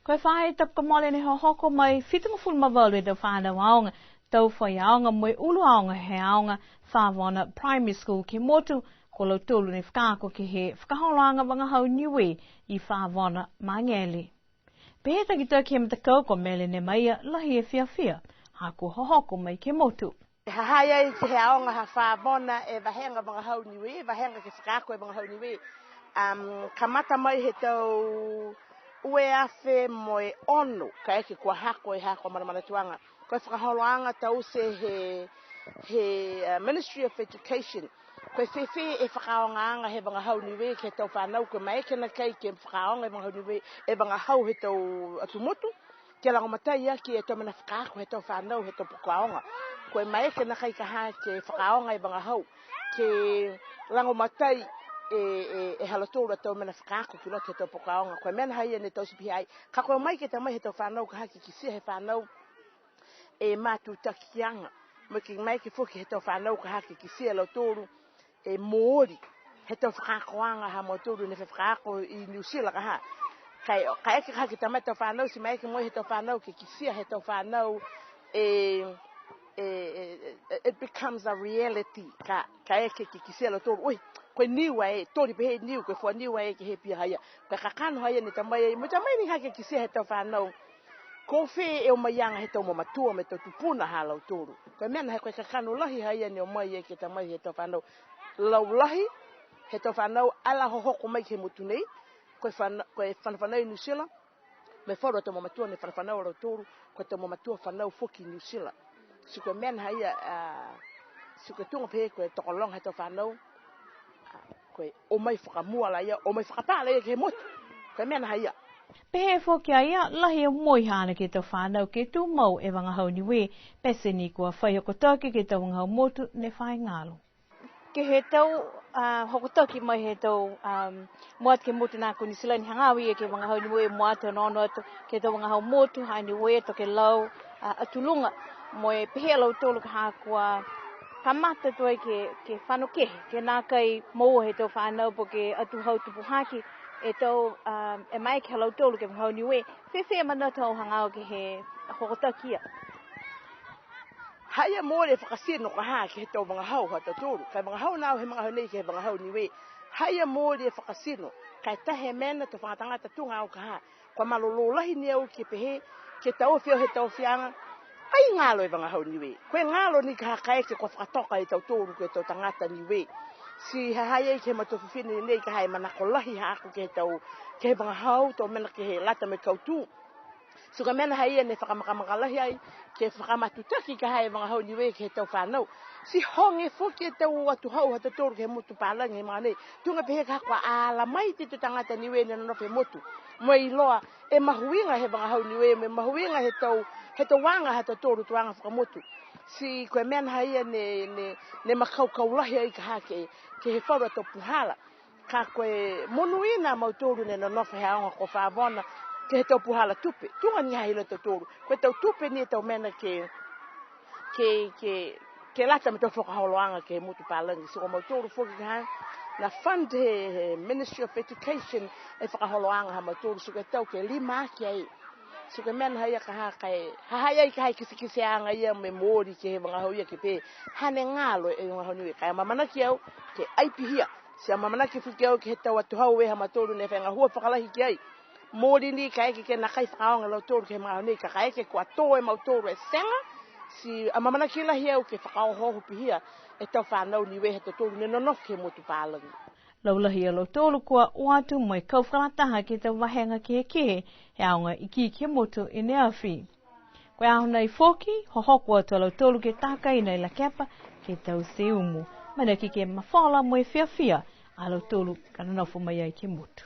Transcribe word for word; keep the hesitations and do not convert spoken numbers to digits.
Ko e faahi tapu kua mole ne hohoko mai fitugofulu ma valu e tau fanau aoga, tau faiaoga mo e ulu aoga he aoga Favona Primary School ke he motu, ko lautolu ne fakaako ke he fakaholoaga vagahau Niue i Favona Magele. Pehē e takitaki he matakau ko Mele Nemaia, lahi e fiafia, ha kua hohoko mai ke he motu. Ha ha i ai ke he aoga ha Favona e vahega vagahau Niue, vahega ke fakaako e vagahau Niue. Um, kamata mai he tau ua e afe mo e ono, kaeke kua hako e ha kua manamanatuaga. Ko e fakaholoaga taute he, he, uh, Ministry of Education. Ko e fēfē e fakaaogaaga he vagahau Niue ke he tau fanau, ko e maeke nākai ke fakaaoga e vagahau Niue, e vagahau he tau atu motu. Ke lagomatai aki e tau mena fakaako he tau fanau he tau poko aoga. Ko e maeke nākai ka ha ke fakaaoga e vagahau, ke lagomatai e, e, e ha lautolu a tau mena fakaako ki loto he tau poko aoga. Ko e mena haia ne taute pihia ai. Ka ko e maeke ta mai he tau fanau ka ha ke kitia he fanau e matutakiaga. Mo e ke maeke foki he tau fanau ka ha ke kitia e lautolu e mooli he tau fakaakoaga ha mautolu ne fakaako i New Zealand ka ha. Ka e, kaeke ka ha ke ta mai he tau fanau, ti maeke mo e he tau fanau ke kitia he tau fanau e, e, e, e, it becomes a reality. Ka, kaeke ke kitia e lautolu, oi, ko e niu a ē, toli pehē e niu, ko e fua niu a ē ke he pihia haia. Ko e kakano haia ne ta mai ai, mo e ta mai ni ha ke kitia he tau fanau. Ko fē e o mai aga he tau mamatua mo e tau tupuna ha lautolu. Ko e mena he ko e kakano lahi haia ne o mai ai ke ta mai he tau fanau. Laulahi he tau fanau ala hohoko mai ke he motu nei, ko e fana-, ko e fanafanau i New Zealand, mo e falu a tau mamatua ne fanafanau a lautolu, ko e tau mamatua fanau foki i New Zealand. Ti ko e mena haia, a, ti ko e tuga pehē ko e tokologa he tau fanau, a, ko e o mai fakamua la ia, o mai fakapā la ia ke he motu. Ko e mena haia. Pehē foki a ia, lahi e moui haana ke he tau fanau ke tumau e vagahau Niue, pete ni kua fai hokotaki ke he tau vagahau motu ne fai galo. Ke he tau, a, hokotaki mai he tau, a, mua atu ke he motu nā ko Niu Silani, hagaao ia ke he vagahau Niue, mua atu onoono atu ke he tau vagahau motu ha Niue, tokelau, a, Atu Luga, mo e pehē a lautolu ka ha kua kamata tuai ke, ke fano kehe, ke nākai moua he tau fanau po ke atuhau tupu hake e tau, a, e maeke ha lautolu ke he vagahau Niue. Fēfē e manatu hagaao ke he hokotaki ia? Haia mooli e fakatino ka ha ke he tau vagahau ha tautolu. Ka e vagahau nā au he magaaho nei ke he vagahau Niue. Haia mooli e fakatino. Ka e taha e mena to fagatagata tuga au ka ha. Kua malolō lahi ni au ke pehē, ke taofi au he taofiaga. Ai galo e vagahau Niue. Ko e galo ni ka ha kaeke kua fakatoka e tautolu ko e tau tagata Niue. Ti ha ha i ai ke he matua fifine nei ka ha e manako lahi haaku ke he tau, ke he vagahau, tau mena ke he lata mo e kautū. Ti ko e mena haia ne fakamakamaka lahi ai, ke fakamatutaki ka ha e vagahau Niue ke he tau fanau. Ti hoge foki e tau atuhau ha tautolu ke he motu palagi he magaaho nei. Tuga pehē ka kua ala mai e tau tagata Niue ne nonofo he motu. Mo e iloa, e mahuiga he vagahau Niue, mo e mahuiga he tau, he tau aga ha tautolu tau aga fakamotu. Ti ko e mena haia ne, ne, ne makaukau lahi ai ka ha ke, ke he falu a tau puhala. Ka ko e monuina a mautolu ne nonofo he aoga ko Favona, ke he tau puhala tupe. Tuga ni ha i loto tautolu. Ko e tau tupe ni e tau mena ke, ke, ke, ke lata mo e tau fakaholoaga ke he motu palagi. Ti ko mautolu foki ka ha, na fund he, he Ministry of Education e fakaholoaga ha mautolu. Ti ko e tau ke lima aki ai. Ti ko e mena haia ka ha ka e, ha ha i ai ka ha e kitekiteaga ia mo e mooli ke he vagahau ia ke pehē, hane galo e vagahau Niue. Ka e amaamanaki au, ke ai pihia. Ti amaamanaki foki au ke he tau atuhau e ha mautolu ne fai gahua fakalahi ki ai. Mooli ni kaeke ke nākai fakaaoga e lautolu ke he magaaho nei, ka kaeke kua tō e mautolu e tega. Ti amaamanaki lahi au ke fakaohooho pihia e tau fanau Niue ha tautolu ne nonofo ke he motu palagi. Laulahi a lautolu kua o atu mo e kau fakalataha ke he tau vahega kehekehe he aoga ikiiki he motu i ne afi. Ko e aho nei foki, hohoko atu a lautolu ke tākaina e lakepa ke taute umu. Manako ke mafola mo e fiafia a lautolu ka nonofo mai ai ke he motu.